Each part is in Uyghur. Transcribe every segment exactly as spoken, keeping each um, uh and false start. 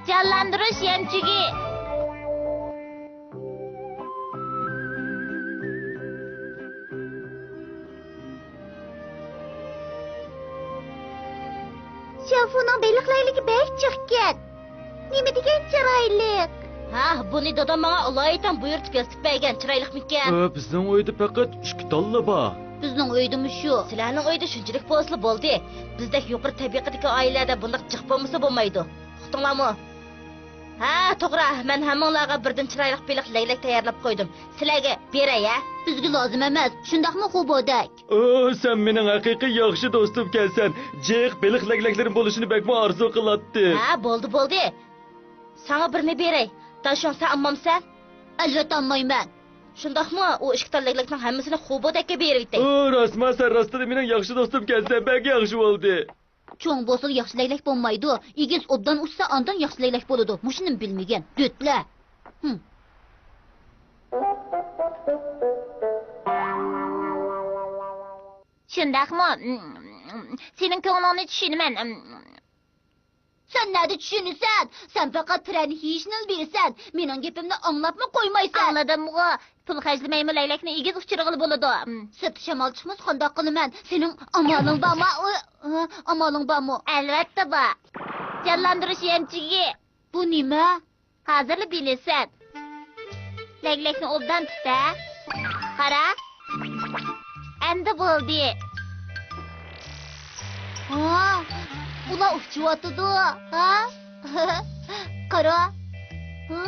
جانلاندۇرۇش يەمچۈكى. شياۋفۇنىڭ بېلىق لەگلىكى بەك جىقكەن. نېمە دېگەن چىرايلىق. ھا، بۇنى دادام ماڭا ئالايىتەن بۇيرۇتۇپ ياسىتىپ بەرگەن. چىرايلىقمىكەن؟ ئە، بىزنىڭ ئۆيدە پەقەت ئىككى تاللا بار. بىزنىڭ ئۆيدىمۇ شۇ. سىلەرنىڭ ئۆيدە شۇنچىلىك بولسىلا بولدى. بىزدەك يۇقىرى تەبىقىدىكى ئائىلىلەردە بۇنداق جىق بولمىسا بولمايدۇ. ئۇقتۇڭلارمۇ؟ ھە، توغرا، مەن ھەممىڭلارغا بىردىن چىرايلىق بېلىق لەگلەك تەييارلاپ قويدۇم. سىلەرگە بېرەي، ھە؟ بىزگە لازىم ئەمەس، شۇنداقمۇ، خوبودەك؟ ئو، سەن مېنىڭ ھەقىقىي ياخشى دوستۇمكەنسەن. جىق بېلىق لەگلەكلىرىم بولۇشىنى بەكمۇ ئارزۇ قىلاتتىم. ھە، بولدى، بولدى. ساڭا بىرنى بېرەي. داشۇڭ، سەن ئالمامسەن؟ ئەلۋەتتە ئالمايمەن. شۇنداقمۇ؟ ئۇ ئىككى تال لەگلەكنىڭ ھەممىسىنى خوبودەككە بېرىۋېتەي. ئو، راستما، سەن راستتىن مېنىڭ ياخشى دوستۇمكەنسەن، بەك ياخشى بولدى. چوڭ بولسىلا ياخشى لەگلەك بولمايدۇ. ئېگىز ئوبدان ئۇچسا، ئاندىن ياخشى لەگلەك بولىدۇ. مۇشۇنىمۇ بىلمىگەن. دۆتلە. ھىم. شۇنداقمۇ؟ سېنىڭ كۆڭلۈڭنى چۈشىنىمەن. سەن نەدە چۈشىنىسەن؟ سەن پەقەت پىرەنىك يېيىشنىلا بىلىسەن. مېنىڭ گېپىمنى ئاڭلاپمۇ قويمايسەن. ئاڭلىدىمغۇ. پۇل خەجلىمەيمۇ لەگلەكنى ئېگىز ئۇچۇرغىلى بولىدۇ. سىرتتا شامال چىقمىسا قانداق قىلىمەن؟ سېنىڭ ئامالىڭ بارمۇ؟ ئامالىڭ بارمۇ؟ ئەلۋەتتە بار. جانلاندۇرۇش يەمچۈكى. بۇ نېمە؟ ھازىرلا بىلىسەن. لەگلەكنى ئوبدان تۇت ھە. قارا. ئەمدى بولدى. ھا، ئۇلار ئۇچۇۋاتىدۇ. ھا؟ قارا. ھا؟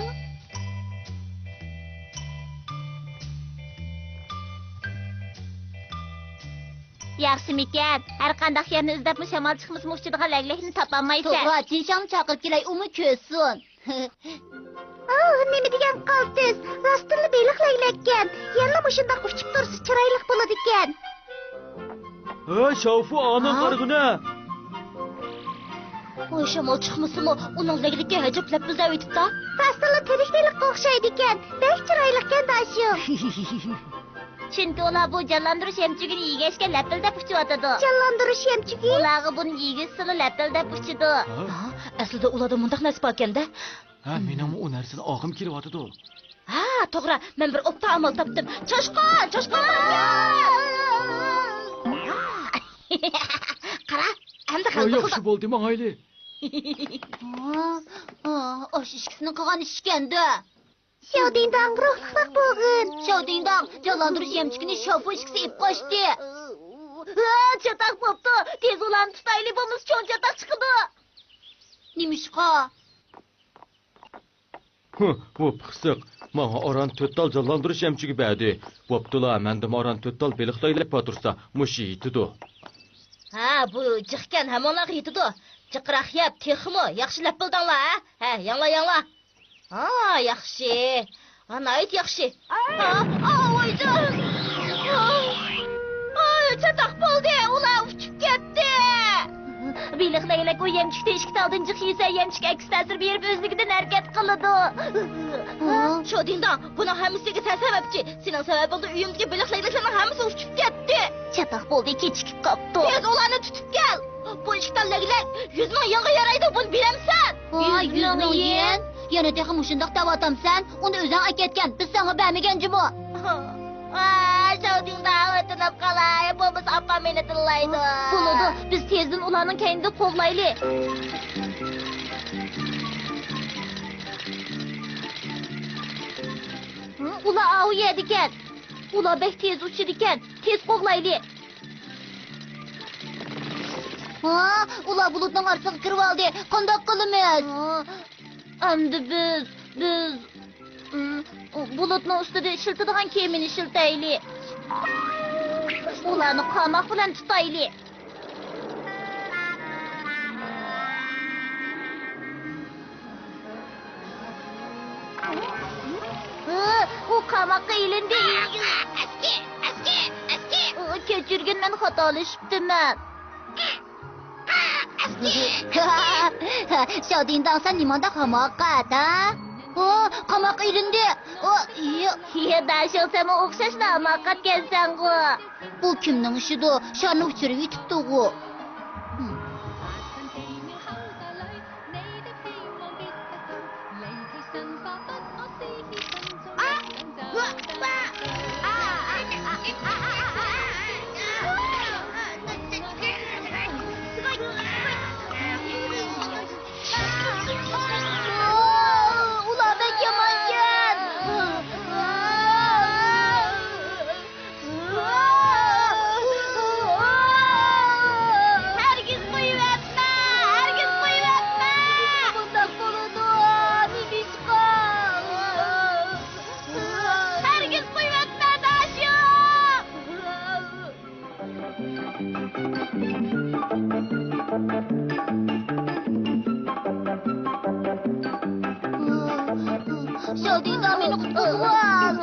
ياخشىمىكەن؟ ھەرقانداق يەرنى ئىزدەپمۇ شامال چىقمىسىمۇ ئۇچىدىغان لەگلەكنى تاپالمايسەن. توغرا، جىنشاڭنى چاقىرىپ كېلەي، ئۇمۇ كۆرسۇن. ئاھ، نېمە دېگەن قالتىس! راستتىنلا بېلىق لەگلەككەن. يەنىلا مۇشۇنداق ئۇچۇپ تۇرسا چىرايلىق بولىدىكەن. ھە، شاۋفۇ، ئانىڭ ھا؟ قارىغىنە! ۋاي، شامال چىقمىسىمۇ، ئۇنىڭ لەگلىكى ئەجەب لەپىلدەۋېتىپتا. راستتىنلا تىرىك بېلىققا ئوخشايدىكەن. بەك چىرايلىقكەن داشۇ. چۈنكى ئۇلار بۇ جانلاندۇرۇش يەمچۈكىنى يېگەچكە لەپىلدەپ ئۇچۇۋاتىدۇ. جانلاندۇرۇش يەمچۈكى؟ ئۇلارغا بۇنى يېگۈزسىلا لەپىلدەپ ئۇچىدۇ. ھە؟ ئەسلىدە ئۇلاردا مۇنداق نەرسە باركەن-دە. ھە، مېنىڭمۇ ئۇ نەرسىنى ئالغۇم كېلىۋاتىدۇ. ھە، توغرا، مەن بىر ئوبدان ئامال تاپتىم. چاشقان، چاشقان! قارا، ئەمدى ھە، غەلىبە ياخشى قىلدۇق. بولدى، ماڭايلى. ئاھ، ئاھ، ئاشۇ ئىككىسىنىڭ قىلغان ئىشىكەن-دە. شياۋدىڭداڭ، روھلۇقلاق بولغىن. شياۋدىڭداڭ، جانلاندۇرۇش يەمچۈكىنى شاۋپۇ ئىككىسى ئېلىپ قاچتى. ھە، چاتاق بوپتۇ. تېز ئۇلارنى تۇتايلى، بولمىسا چوڭ چاتاق چىقىدۇ. نېمىشقا؟ ھە، بۇ پىخسىق. ماڭا ئاران تۆت تال جانلاندۇرۇش يەمچۈكى بەردى. بوپتۇلا، مەندىمۇ ئاران تۆت تال بېلىق لەگلەك بار تۇرسا، مۇشۇ يېتىدۇ. ھە، بۇ جىقكەن، ھەممىڭلارغا يېتىدۇ. جىقراق يەپ، تېخىمۇ ياخشى لەپىلدەڭلار، ھە؟ ھە، ياڭلا، ياڭلا. ھا، ياخشى. ھا، ناھايىتى ياخشى. ھا، ھا، ۋايجان. ھا، ھا، چاتاق بولدى، ئۇلار ئۇچۇپ كەتتى. بېلىق لەگلەك ئۇ يەمچۈكتە ئىككى تالدىن جىق يېسە، يەمچۈك ئەكس تەسىر بېرىپ، ئۆزلۈكىدىن ھەرىكەت قىلىدۇ. ھا؟ شياۋدىڭداڭ، بۇنىڭ ھەممىسىگە سەن سەۋەبچى. سېنىڭ سەۋەبىڭدىن ئۆيۈمدىكى بېلىق لەگلەكلەرنىڭ ھەممىسى ئۇچۇپ كەتتى. چاتاق بولدى، كېچىكىپ قاپتۇ. تېز ئۇلارنى تۇتۇپ كەل. بۇ ئىككى تال لەگلەك يۈز مىڭ يېنغا يارايدۇ، بۇنى بىلەمسەن؟ ۋاي، يۈز مىڭ يېن؟ يەنە تېخى مۇشۇنداق دەۋاتامسەن؟ ئۇنى ئۆزۈڭ ئەكەتكەن، بىز ساڭا بەرمىگەن جۇمۇ. ۋاي، شياۋدىڭداڭ، ئۆتۈنۈپ قالاي، بولمىسا ئاپام مېنى تىللايدۇ. بولىدۇ، بىز تېزدىن ئۇلارنىڭ كەينىدىن قوغلايلى. ھە، ئۇلار ئاۋۇ يەردىكەن. ئۇلار بەك تېز ئۇچىدىكەن. تېز قوغلايلى. ھا، ئۇلار بۇلۇتنىڭ ئارىسىغا كىرىۋالدى. قانداق قىلىمىز؟ ھا، ئەمدى بىز، بىز، ئىم، بۇلۇتنىڭ ئۈستىدە ئىشلىتىدىغان كېمىنى ئىشلىتەيلى. ئۇلارنى قاماق بىلەن تۇتايلى. ئۇ قاماققا ئېلىندى. ئەسكى، ئەسكى، ئەسكى. ئۇ، كەچۈرگىن، مەن خاتالىشىپتىمەن. ئەسكى. شياۋدىڭداڭ، سەن نېمانداق ھاماقەت، ھە؟ ئۇ، قاماققا ئېلىندى. ئۇ، يا. يا، داشۇ، سەنمۇ ئوخشاشلا ھاماقەتكەنسەنغۇ. بۇ كىمنىڭ ئىشىدۇ؟ شارنى ئۇچۇرۇۋېتىپتىغۇ. دىدا، مېنى قۇتقۇزۇۋال.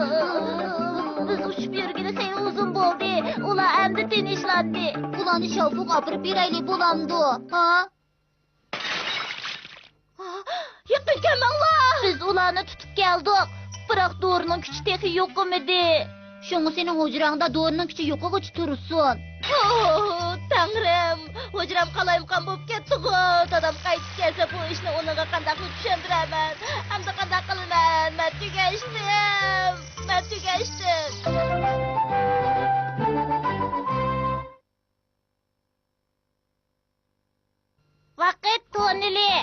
بىز ئۇچۇپ يۈرگىلى خېلى ئۇزۇن بولدى. ئۇلار ئەمدى تىنچلاندى. ئۇلارنى شاۋپۇغا ئاپىرىپ بېرەيلى بولامدۇ؟ ھا؟ يېقىن كەلمەڭلار! بىز ئۇلارنى تۇتۇپ كەلدۇق. بىراق دورىنىڭ كۈچى تېخى يوقىمىدى. شۇڭا سېنىڭ ھۇجراڭدا دورىنىڭ كۈچى يوقىغۇچە تۇرسۇن. ئوھ، تەڭرىم! ھۇجرام قالايمىقان بولۇپ كەتتىغۇ! دادام قايتىپ كەلسە، بۇ ئىشنى ئۇنىڭغا قانداقمۇ چۈشەندۈرەرمەن؟ ئەمدى قانداق قىلىمەن؟ مەن تۈگەشتىم! مەن تۈگەشتىم! ۋاقىت تونېلى.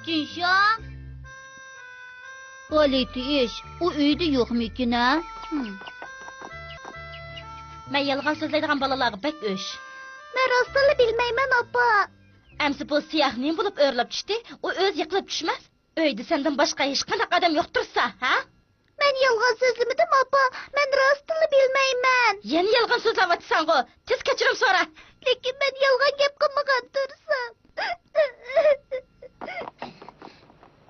جىنشاڭ. ۋەلىتى ئىش، ئۇ ئۆيدە يوقمىكىن ھە؟ مەن يالغان سۆزلەيدىغان بالىلارغا بەك ئۆچ. مەن راستىنلا بىلمەيمەن، ئاپا. ئەمسە بۇ سىياھ نېمە بولۇپ ئۆرلەپ چۈشتى؟ ئۇ ئۆزى يىقىلىپ چۈشمەس. ئۆيدە سەندىن باشقا ھېچقانداق ئادەم يوقتۇرسا، ھە؟ مەن يالغان سۆزلىمىدىم، ئاپا. مەن راستىنلا بىلمەيمەن. يەنە يالغان سۆزلەۋاتىسەنغۇ. تېز كەچۈرۈم سورا. لېكىن مەن يالغان گەپ قىلمىغان تۇرسام.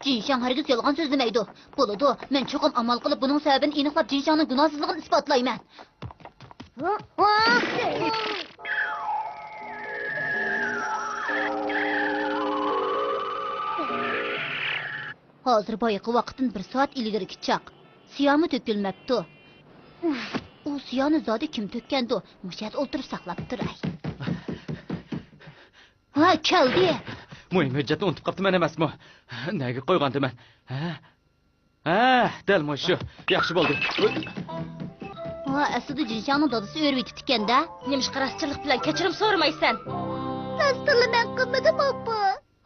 جىنشاڭ ھەرگىز يالغان سۆزلىمەيدۇ. بولىدۇ، مەن چوقۇم ئامال قىلىپ بۇنىڭ سەۋەبىنى ئېنىقلاپ، جىنشاڭنىڭ گۇناھسىزلىقىنى ئىسپاتلايمەن. ھازىر بايىقى ۋاقىتتىن بىر سائەت ئىلگىرىكى چاغ. سىيامۇ تۆكۈلمەپتۇ. ئۇ سىيانى زادى كىم تۆككەندۇ؟ مۇشۇ يەردە ئولتۇرۇپ ساقلاپ تۇراي. ھا، كەلدى. مۇھىم ھۆججەتنى ئۇنتۇپ قاپتىمەن ئەمەسمۇ؟ نەگە قويغانتىمەن؟ ھە؟ ھە، دەل مۇشۇ. ياخشى بولدى. ھا، ئەسلىدە جىنشاڭنىڭ دادىسى ئۆرۈۋېتىپتىكەن-دە. نېمىشقا راستچىللىق بىلەن كەچۈرۈم سورىمايسەن؟ راستىنلا مەن قىلمىدىم، ئاپا.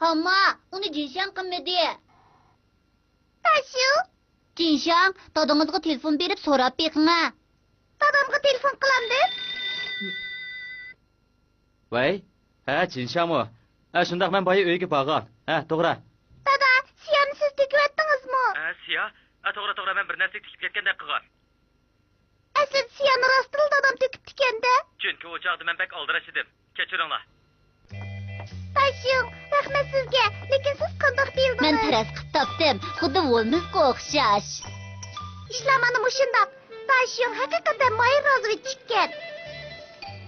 ھاما، ئۇنى جىنشاڭ قىلمىدى. تاشۇ. جىنشاڭ، دادىڭىزغا تېلېفون بېرىپ سوراپ بېقىڭە. دادامغا تېلېفون قىلامدىم. ۋەي، ھە، جىنشاڭمۇ؟ ھە، شۇنداق، مەن بايا ئۆيگە بارغان. ھە، توغرا. دادا، سىيانى سىز تۆكۈۋەتتىڭىزمۇ؟ ھە، سىيا؟ ھە، توغرا، توغرا، مەن بىر نەرسىگە تىكىپ كەتكەندەك قىلغان. ئەسلىدە سىيانى راستتىنلا دادام تۆكۈپتىكەن-دە. چۈنكى ئۇ چاغدا مەن بەك ئالدىراش ئىدىم. كەچۈرۈڭلار. تاشيۇڭ، رەھمەت سىزگە. لېكىن سىز قانداق بىلدىڭىز؟ مەن پەرەز قىلىپ تاپتىم. خۇددى ۋولنېسقا ئوخشاش. ئىشلار مانا مۇشۇنداق. تاشيۇڭ ھەقىقەتەن ماھىر رازۋېدچىككەن.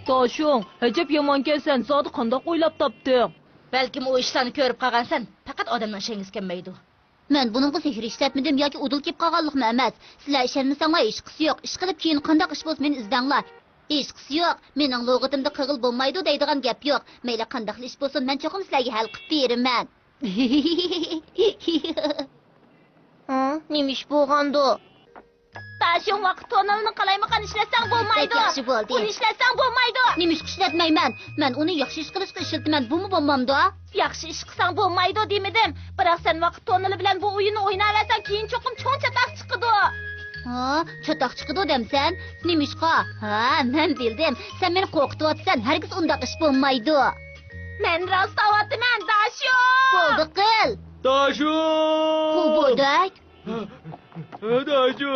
تاشيۇڭ، ئەجەب يامانكەنسەن، زادى قانداق ئويلاپ تاپتىڭ؟ بەلكىم ئۇ ئىشلارنى كۆرۈپ قالغانسەن، پەقەت ئادەمنىڭ ئىشەنگۈسى كەلمەيدۇ. مەن بۇنىڭغا سېھىر ئىشلەتمىدىم ياكى ئۇدۇل كېلىپ قالغانلىقمۇ ئەمەس. سىلەر ئىشەنمىسەڭلار ھېچقىسى يوق. ئىشقىلىپ كېيىن قانداق ئىش بولسا مېنى ئىزدەڭلار. ھېچقىسى يوق. مېنىڭ لۇغىتىمدا قىغىل بولمايدۇ دەيدىغان گەپ يوق. مەيلى قانداقلا ئىش بولسۇن، مەن چوقۇم سىلەرگە ھەل قىلىپ بېرىمەن. ھە؟ نېمە ئىش بولغاندۇ؟ تاشيۇڭ، ۋاقىت تونېلىنى قالايمىقان ئىشلەتسەڭ بولمايدۇ. بەك ياخشى بولدى. ئۇنى ئىشلەتسەڭ بولمايدۇ. نېمىشقا ئىشلەتمەيمەن؟ مەن ئۇنى ياخشى ئىش قىلىشقا ئىشلىتىمەن، بۇمۇ بولمامدۇ؟ ياخشى ئىش قىلساڭ بولمايدۇ دېمىدىم. بىراق سەن ۋاقىت تونېلى بىلەن بۇ ئويۇننى ئويناۋەرسەڭ، كېيىن چوقۇم چوڭ چاتاق چىقىدۇ. ھا، چاتاق چىقىدۇ دەمسەن؟ نېمىشقا؟ ھا، مەن بىلدىم. سەن مېنى قورقۇتۇۋاتىسەن. ھەرگىز ئۇنداق ئىش بولمايدۇ. مەن راست ئاۋاتىمەن، داشۇ! بولدى قىل. داشۇ! بۇ بويدەك. داشۇ!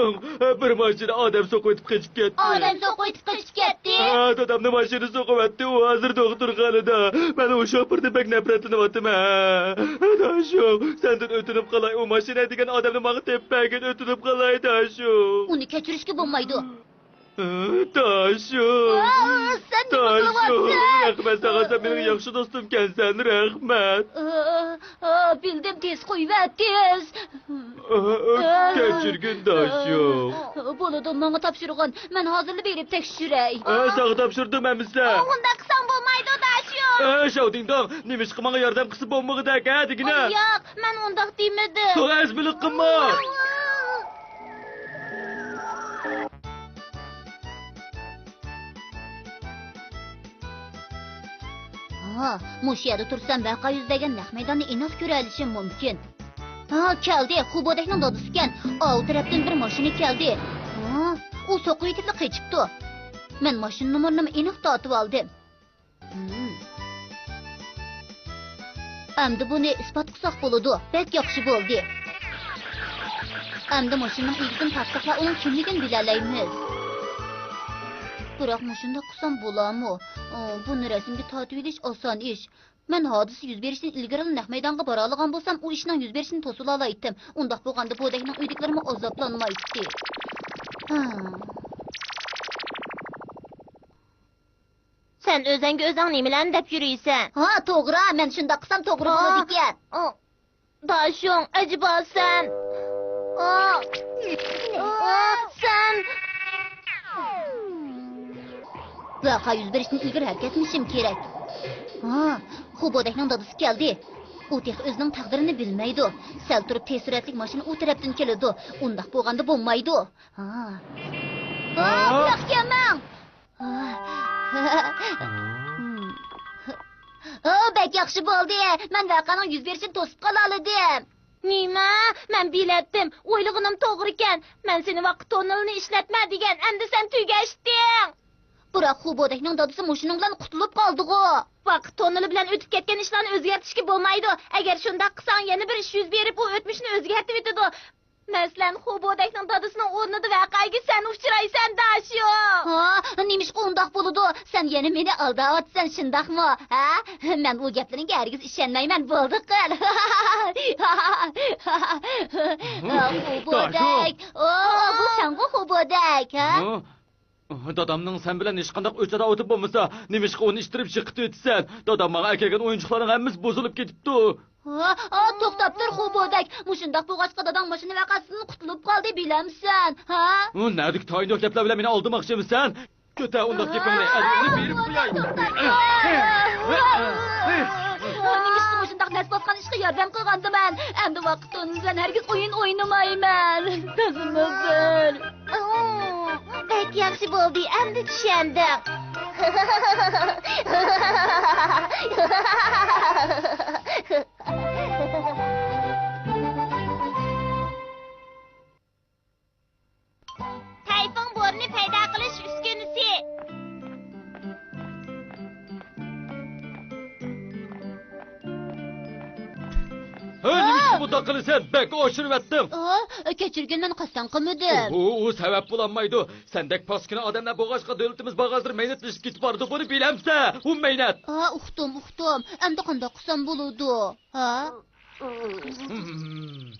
بىر ماشىنا ئادەم سوقۇۋېتىپ قېچىپ كەتتى. ئادەم سوقۇۋېتىپ قېچىپ كەتتى؟ ھە، دادامنى ماشىنا سوقۇۋەتتى. ئۇ ھازىر دوختۇرخانىدا. مەن ئۇ شوپۇردىن بەك نەپرەتلىنىۋاتىمەن. داشۇ، سەندىن ئۆتۈنۈپ قالاي، ئۇ ماشىنا ھەيدىگەن ئادەمنى ماڭا تېپىپ بەرگىن، ئۆتۈنۈپ قالاي، داشۇ. ئۇنى كەچۈرۈشكە بولمايدۇ. داشۇ! ئا، سەن نېمە قىلىۋاتىسەن؟ رەھمەت ساڭا، سەن مېنىڭ ياخشى دوستۇمكەنسەن، رەھمەت. ئا، ئا، بىلدىم، تېز قويۇۋەت، تېز. ئا، ئا، كەچۈرگىن، داشۇ. بولىدۇ، ماڭا تاپشۇرغىن. مەن ھازىرلا بېرىپ تەكشۈرەي. ئا، ساڭا تاپشۇردۇم ئەمىسە. ئۇنداق قىلساڭ بولمايدۇ، داشۇ. ئا، شاۋدىڭداڭ، نېمىشقا ماڭا ياردەم قىلسا بولمىغۇدەك، ھە، دېگىنە؟ ياق، مەن ئۇنداق دېمىدىم. توغرا، ئەزبىرلىك قىلما. ھا، مۇشۇ يەردە تۇرسام ۋەقە يۈز بەرگەن نەق مەيداننى ئېنىق كۆرەلىشىم مۇمكىن. ھا، كەلدى، خۇبودەكنىڭ دادىسىكەن. ئاۋۇ تەرەپتىن بىر ماشىنا كەلدى. ھا، ئۇ سوقۇۋېتىپلا قېچىپتۇ. مەن ماشىنا نومۇرىنىمۇ ئېنىق تارتىۋالدىم. ھىم. ئەمدى بۇنى ئىسپات قىلساق بولىدۇ. بەك ياخشى بولدى. ئەمدى ماشىنىنىڭ ئىگىسىنى تاپساقلا ئۇنىڭ كىملىكىنى بىلەلەيمىز. بىراق مۇشۇنداق قىلسام بولارمۇ؟ ئۇ، بۇنى رەسىمگە تارتىۋېلىش ئاسان ئىش. مەن ھادىسە يۈز بېرىشتىن ئىلگىرىلا نەق مەيدانغا بارالىغان بولسام، ئۇ ئىشنىڭ يۈز بېرىشىنى توسۇۋالالايتتىم. ئۇنداق بولغاندا بودەكنىڭ ئۆيدىكىلىرىمۇ ئازابلانمايتتى. ھا. سەن ئۆزۈڭگە ئۆزۈڭ نېمىلەرنى دەپ يۈرىسەن؟ ھا، توغرا، مەن شۇنداق قىلسام توغرا بولىدىكەن. ئا، داشۇڭ، ئەجەبا سەن؟ ئا، ئا، سەن. ۋەقە يۈز بېرىشتىن ئىلگىرى ھەرىكەتلىنىشىم كېرەك. ھا، خۇبودەكنىڭ دادىسى كەلدى. ئۇ تېخى ئۆزىنىڭ تەقدىرىنى بىلمەيدۇ. سەل تۇرۇپ تېز سۈرئەتلىك ماشىنا ئۇ تەرەپتىن كېلىدۇ. ئۇنداق بولغاندا بولمايدۇ. ھا. ھا، بۇياققا ماڭ. ھا. ھا، بەك ياخشى بولدى. مەن ۋەقەنىڭ يۈز بېرىشىنى توسۇپ قالالىدىم. نېمە؟ مەن بىلەتتىم. ئويلىغىنىم توغرىكەن. مەن سېنى ۋاقىت توننېلىنى ئىشلەتمە دېگەن. ئەمدى سەن تۈگەشتىڭ. بىراق خۇبودەكنىڭ دادىسى مۇشۇنىڭ بىلەن قۇتۇلۇپ قالدىغۇ. ۋاقىت توننېلى بىلەن ئۆتۈپ كەتكەن ئىشلارنى ئۆزگەرتىشكە بولمايدۇ. ئەگەر شۇنداق قىلساڭ، يەنە بىر ئىش يۈز بېرىپ، ئۇ ئۆتمۈشنى ئۆزگەرتىۋېتىدۇ. مەسىلەن، خۇبودەكنىڭ دادىسىنىڭ ئورنىدا ۋەقەگە سەن ئۇچرايسەن، داشۇ. ھا، نېمىشقا ئۇنداق بولىدۇ؟ سەن يەنە مېنى ئالداۋاتىسەن، شۇنداقمۇ؟ ھە؟ مەن ئۇ گەپلىرىڭگە ھەرگىز ئىشەنمەيمەن، بولدى قىل. خۇبودەك. ئو، بۇ سەنغۇ خۇبودەك، ھە؟ ھە؟ دادامنىڭ سەن بىلەن ھېچقانداق ئۆچ-ئاداۋىتى بولمىسا، نېمىشقا ئۇنى ئىتتىرىپ يىقىتىۋېتىسەن؟ دادام ماڭا ئەكەلگەن ئويۇنچۇقلارنىڭ ھەممىسى بۇزۇلۇپ كېتىپتۇ. ھا، ھا، توختاپ تۇر، خۇبودەك. مۇشۇنداق بولغاچقا، داداڭ ماشىنا ۋەقەسىدىن قۇتۇلۇپ قالدى، بىلەمسەن؟ ھا؟ ئۇ نەدىكى تايىنلىق گەپلەر بىلەن مېنى ئالدىماقچىمىسەن؟ كۆتەر ئۇنداق گېپىڭنى، ئەدىبىڭنى بېرىپ قوياي. ئۇ نېمىشقا مۇشۇنداق نەس باسقان ئىشقا ياردەم قىلغاندىمەن؟ ئەمدى ۋاقىت توننېلى بىلەن ھەرگىز ئويۇن ئوينىمايمەن. تازىمۇ بىر. ئۇ، بەك ياخشى بولدى، ئەمدى چۈشەندىڭ. تەيفۇڭ بورىنى پەيدا قىلىش ئۈسكۈنىسى. ھە، نېمىشقا بۇنداق قىلىسەن؟ بەك ئاشۇرۇۋەتتىڭ. ئا، كەچۈرگىن، مەن قەستەن قىلمىدىم. ئۇ، ئۇ سەۋەب بولالمايدۇ. سەندەك پاسكىنا ئادەملەر بولغاچقا، دۆلىتىمىز باغ ھازىر مەينەتلىشىپ كېتىپ بارىدۇ، بۇنى بىلەمسەن؟ ئۇ مەينەت. ئا، ئۇقتۇم، ئۇقتۇم. ئەمدى قانداق قىلسام بولىدۇ؟ ھا؟ ھىم.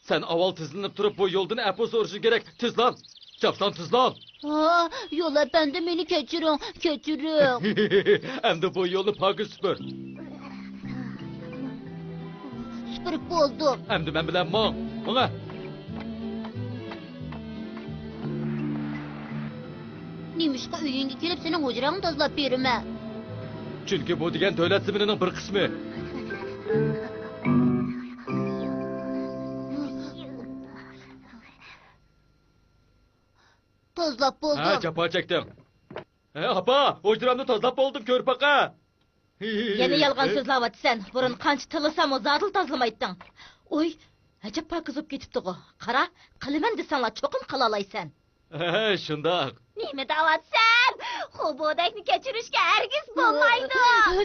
سەن ئاۋۋال تىزلىنىپ تۇرۇپ، بۇ يولدىن ئەپۇ سورىشىڭ كېرەك. تىزلان! چاپسان تىزلان! ھا، يول ئەپەندى، مېنى كەچۈرۈڭ، كەچۈرۈڭ. ئەمدى بۇ يولنى پاكىز سۈپۈر. سۈپۈرۈپ بولدۇم. ئەمدى مەن بىلەن ماڭ. ماڭە! نېمىشقا ئۆيۈڭگە كېلىپ، سېنىڭ ھۇجراڭنى تازىلاپ بېرىمەن؟ چۈنكى بۇ دېگەن دۆلەت زېمىنىنىڭ بىر قىسمى. تازىلاپ ھە، بولدۇم. جاپا چەكتىڭ. ھە، ئاپا، ھۇجرامنى تازىلاپ بولدۇم، كۆر پاقا. يەنە يالغان سۆزلەۋاتىسەن. بۇرۇن قانچە تىللىساممۇ زادىلا تازىلىمايتتىڭ. ئۇي، ئەجەب پاكىز بولۇپ كېتىپتىغۇ. قارا، قىلىمەن دېسەڭلار چوقۇم قىلالايسەن. ھە، شۇنداق. نېمە دەۋاتىسەن؟ خۇبودەكنى كەچۈرۈشكە ھەرگىز بولمايدۇ.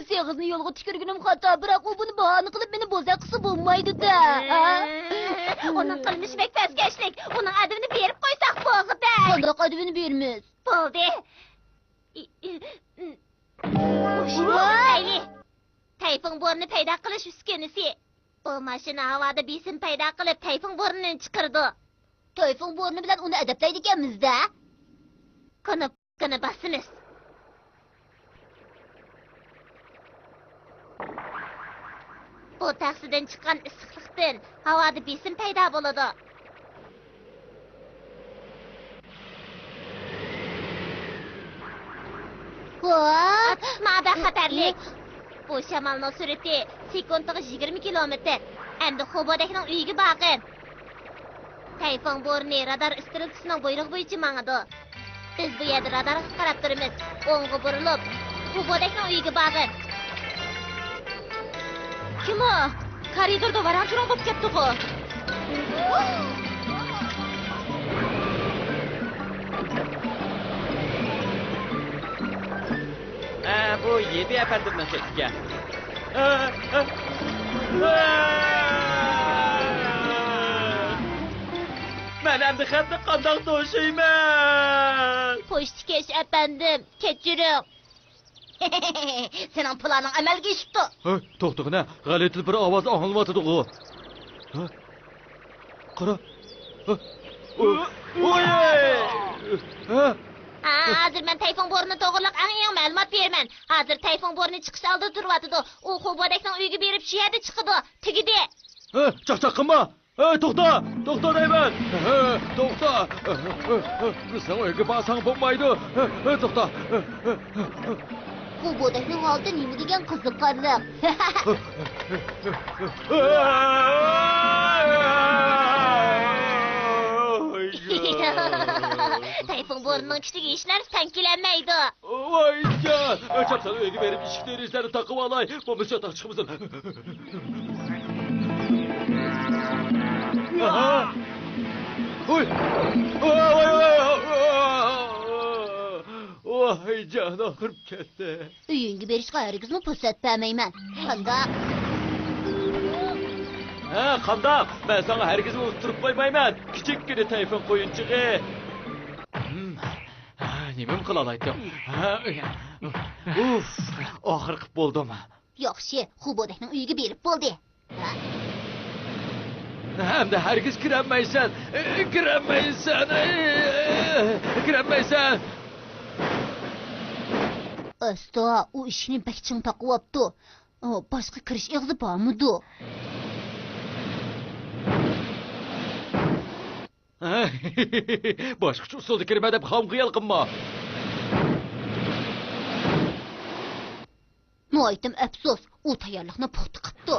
سېغىزنى يولغا تۈكۈرگىنىم خاتا، بىراق ئۇ بۇنى باھانە قىلىپ مېنى بوزەك قىلسا بولمايدۇ-دە. ھە؟ ئۇنىڭ قىلمىشى بەك پەسكەشلىك. ئۇنىڭ ئەدىپىنى بېرىپ قويساق بولغۇدەك. قانداق ئەدىپىنى بېرىمىز؟ بولدى. ئى، ئى، ئى. مۇشۇنى قىلايلى. تەيفۇڭ بورىنى پەيدا قىلىش ئۈسكۈنىسى. بۇ ماشىنا ھاۋادا بېسىم پەيدا قىلىپ، تەيفۇڭ بورىنىنى چىقىرىدۇ. تەيفۇڭ بورىنى بىلەن ئۇنى ئەدەپلەيدىكەنمىز-دە. كۇنۇپكىنى باسىمىز. بۇ تەخسىدىن چىققان ئىسسىقلىقتىن ھاۋادا بېسىم پەيدا بولىدۇ. ۋاھ! ئاتۇشما بەك خەتەرلىك. بۇ شامالنىڭ سۈرئىتى سېكۇنتىغا يىگىرمە كىلومېتىر. ئەمدى خۇبودەكنىڭ ئۆيىگە بارغىن. تەيفۇڭ بورىنى رادار ئىسترېلكىسىنىڭ بۇيرۇقى بويىچە ماڭىدۇ. بىز بۇ يەردە رادارغا قاراپ تۇرىمىز. ئوڭغا بۇرۇلۇپ، خۇبودەكنىڭ ئۆيىگە بارغىن. كىم ئۇ؟ كارىدوردا ۋاراڭ-چۇرۇڭ بولۇپ كەتتىغۇ. ھە، بۇ يىدى ئەپەندىمنىڭ خېتىكەن. مەن ئەمدى خەتنى قانداق توشۇيمەن؟ پوچتىكەش ئەپەندىم، كەچۈرۈڭ. سېنىڭ پىلانىڭ ئەمەلگە ئېشىپتۇ. ھە، توختىغىنە، غەلىتە بىر ئاۋاز ئاڭلىنىۋاتىدىغۇ. ھە؟ قارا. ھە؟ ھە؟ ھازىر مەن تەيفۇڭ بورىنى توغرىلىق ئەڭ يېڭى مەلۇمات بېرىمەن. ھازىر تەيفۇڭ بورىنى چىقىش ئالدىدا تۇرۇۋاتىدۇ. ئۇ خۇبودەكنىڭ ئۆيىگە بېرىپ، شۇ يەردە چىقىدۇ. تۈگىدى. ھە، چاقچاق قىلما. ھە، توختا، توختا دەيمەن. ھە، توختا. سەن ئۆيگە بارساڭ بولمايدۇ. ھە، توختا. خۇبودەكنىڭ ھالىتى نېمە دېگەن قىزىقارلىق. تەيفۇڭ بورىنىنىڭ كۈچىگە ھېچ نەرسە تەڭ كېلەلمەيدۇ. ۋايجان! چاپسان ئۆيگە بېرىپ ئىشىك دېرىزىلەرنى تاقىۋالاي. بولمىسا چاتاق چىقمىسۇن. ئاھا! ۋاي! ۋاي، ۋاي، ۋاي! ۋاي جان، ئاغرىپ كەتتى. ئۆيۈڭگە بېرىشقا ھەرگىزمۇ پۇرسەت بەرمەيمەن. قانداق؟ ھە، قانداق؟ مەن ساڭا ھەرگىزمۇ ئۇتتۇرۇپ قويمايمەن. كىچىككىنە تەيفۇڭ قويۇنچۇقى. ھە، نېمىم قىلالايتتىم؟ ھە، ئۇف، ئاخىرقى بولدۇم. ياخشى، خۇبودەكنىڭ ئۆيىگە بېرىپ بولدى. ھە؟ ئەمدى ھەرگىز كىرەلمەيسەن، كىرەلمەيسەن، كىرەلمەيسەن. ئاستا، ئۇ ئىشىكنى بەك چىڭ تاقىۋاپتۇ. ئۇ، باشقا كىرىش ئېغىزى بارمىدۇ؟ باشقىچە ئۇسۇلدا كىرىمەن دەپ خام خىيال قىلما. ناھايىتىم ئەپسۇس، ئۇ تەييارلىقنى پۇختا قىپتۇ.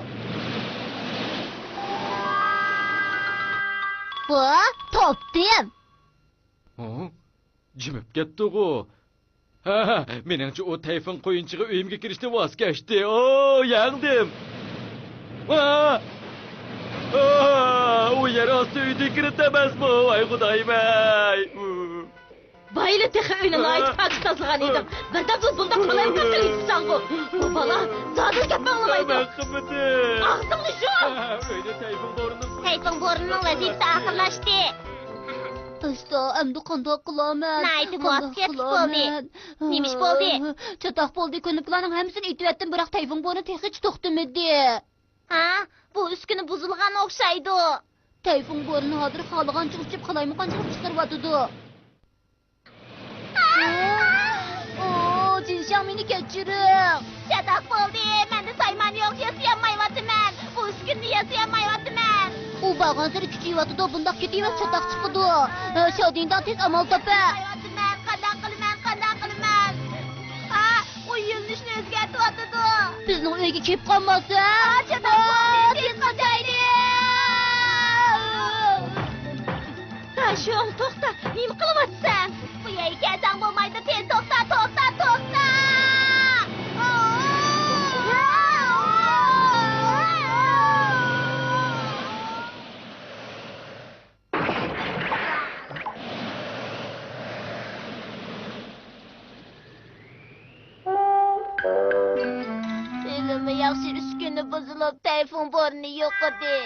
ۋا، تاپتىم! ھە؟ جىمىپ كەتتىغۇ. ھە، مېنىڭچە ئۇ تەيفۇڭ قويۇنچۇقى ئۆيۈمگە كىرىشتىن ۋاز كەچتى. ئو، يەڭدىم. ئا! ئا! ئۇ يەر ئاستى ئۆيدىن كىرىدۇ ئەمەسمۇ؟ ۋاي خۇدايىم-ئەي! بايىلا تېخى ئۆينى ناھايىتى پاكىز تازىلىغان ئىدىڭ. بىردەمدىلا بۇنداق قالايمىقان قىلىۋېتىپسەنغۇ. بۇ بالا زادىلا گەپ ئاڭلىمايدۇ. مەن قىلمىدىم. ئاغزىڭنى يۇم! ئۆينى تەيفۇڭ بورىنىڭ تەيفۇڭ بورىنىڭ ۋەزىپىسى ئاخىرلاشتى. ئاستا، ئەمدى قانداق قىلارمەن؟ ناھايىتى مۇۋەپپەقىيەتلىك بولدى. نېمە ئىش بولدى؟ چاتاق بولدى، كۇنۇپكىلارنىڭ ھەممىسىنى ئېتىۋەتتىم، بىراق تەيفۇڭ بورىنى تېخىچە توختىمىدى. ھە؟ بۇ ئۈسكۈنە بۇزۇلغان ئوخشايدۇ. تەيفۇڭ بورىنى ھازىر خالىغانچە ئۇچۇپ، قالايمىقانچىلىق چىقىرىۋاتىدۇ. ئو، جىنشاڭ، مېنى كەچۈرۈڭ. چاتاق بولدى، مەندە سايمان يوق، ياسىيالمايۋاتىمەن. بۇ ئۈسكۈنىنى ياسىيالمايۋاتىمەن. ئۇ بارغانسېرى كۈچىيىۋاتىدۇ، بۇنداق كېتىۋەرسە چاتاق چىقىدۇ. شياۋدىڭداڭ، تېز ئامال تاپە. قانداق قىلىمەن، قانداق قىلىمەن؟ ھا، ئۇ يۆنىلىشنى ئۆزگەرتىۋاتىدۇ. بىزنىڭ ئۆيگە كېلىپ قالماسا؟ چاتاق بولدى، تېز قاچايلى. تاشۇڭ، توختا، نېمە قىلىۋاتىسەن؟ بۇ يەرگە كەلسەڭ بولمايدۇ، تېز توختا، توختا، توختا! ھېلىمۇ ياخشى، ئۈسكۈنە بۇزۇلۇپ، تەيفۇڭ بورىنى يوقىدى.